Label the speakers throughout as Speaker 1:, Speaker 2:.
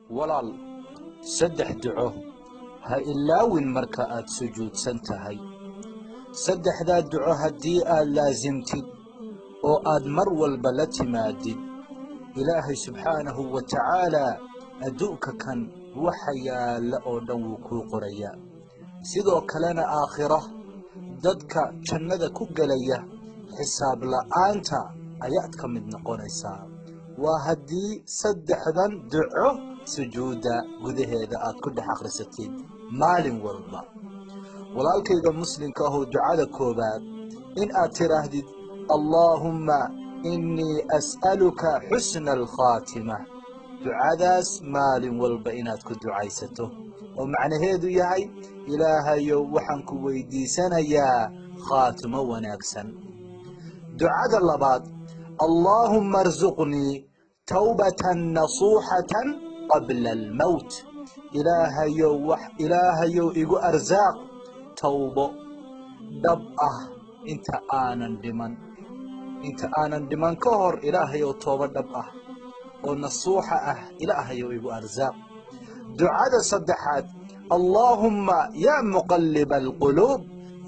Speaker 1: Walaal, saddex duco ha ilaawin marka aad sujuudsan tahay. Saddexdaa duco haddii aad laasimtid oo aad mar walba la timaadid, Ilaahay subxaanahu wa tacaalaa adduunka kan waxa yaalla oo dhan wuu kuu qorayaa. Sidoo kalena aakhira dadka jannada ku gelaya xisaab la'aanta ayaad ka mid noqonaysaa. Waa haddii saddexdan duco sujuudda gudaheeda aad ku dhex akhrisatid maalin walba. Walaalkayga muslimka ahow, ducada koowaad in aad tidhaahdid: "Allaahumma innii as'aluka xusna alkhaatima." Ducadaas maalin walba inaad ku ducaysato, oo macnaheedu yahay: Ilaahayow, waxaan ku weydiisanayaa khaatimo wanaagsan. Ducada labaad: "Allaahumma arsuqnii tawbatan nasuuxatan qabla almowt." Ilaahayow, Ilaahayow, igu arsaaq tawbo dhab ah inta aanan dhiman. Inta aanan dhiman ka hor, Ilaahayow, toobo dhab ah oo nasuuxa ah Ilaahayow igu arsaaq. Ducada saddexaad: "Allaahumma yaa muqalliba alquluub,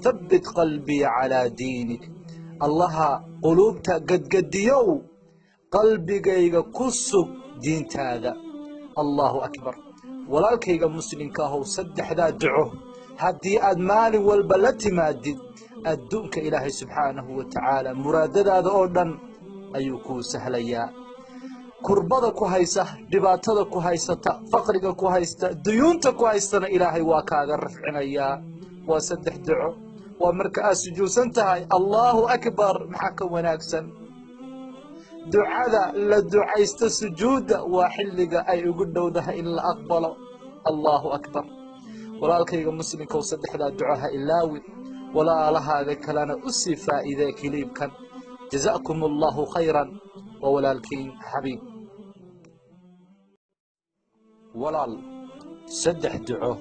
Speaker 1: thabbit qalbii calaa diinik." Allaha quluubta gadgadiyow, qalbigayga ku sug diintaada. Allahu akbar! Walaalkayga muslimka ahow, saddexdaa duco haddii aad maalin walba la timaadid, adduunka Ilaahay subxaanahu wa tacaala muraadadaada oo dhan ayuu kuu sahlayaa. Kurbada ku haysa, dhibaatada ku haysata, faqriga ku haysta, duyuunta ku haystana Ilaahay waa kaaga rafcinayaa. Waa saddex duco, waa marka aad sujuudsan tahay. Allahu akbar! Maxaa ka wanaagsan ducada la ducaysto? Sujuudda waa xilliga ay ugu dhowdahay in la aqbalo. Allahu akbar! Walaalkayga muslimkow, saddexdaa duco ha ilaawin. Walaalahaaga kalena u sii faa'iidee clipkan. Jazaakum Allahu khayran. Waa walaalkiin Xabiib. Walaal, saddex duco.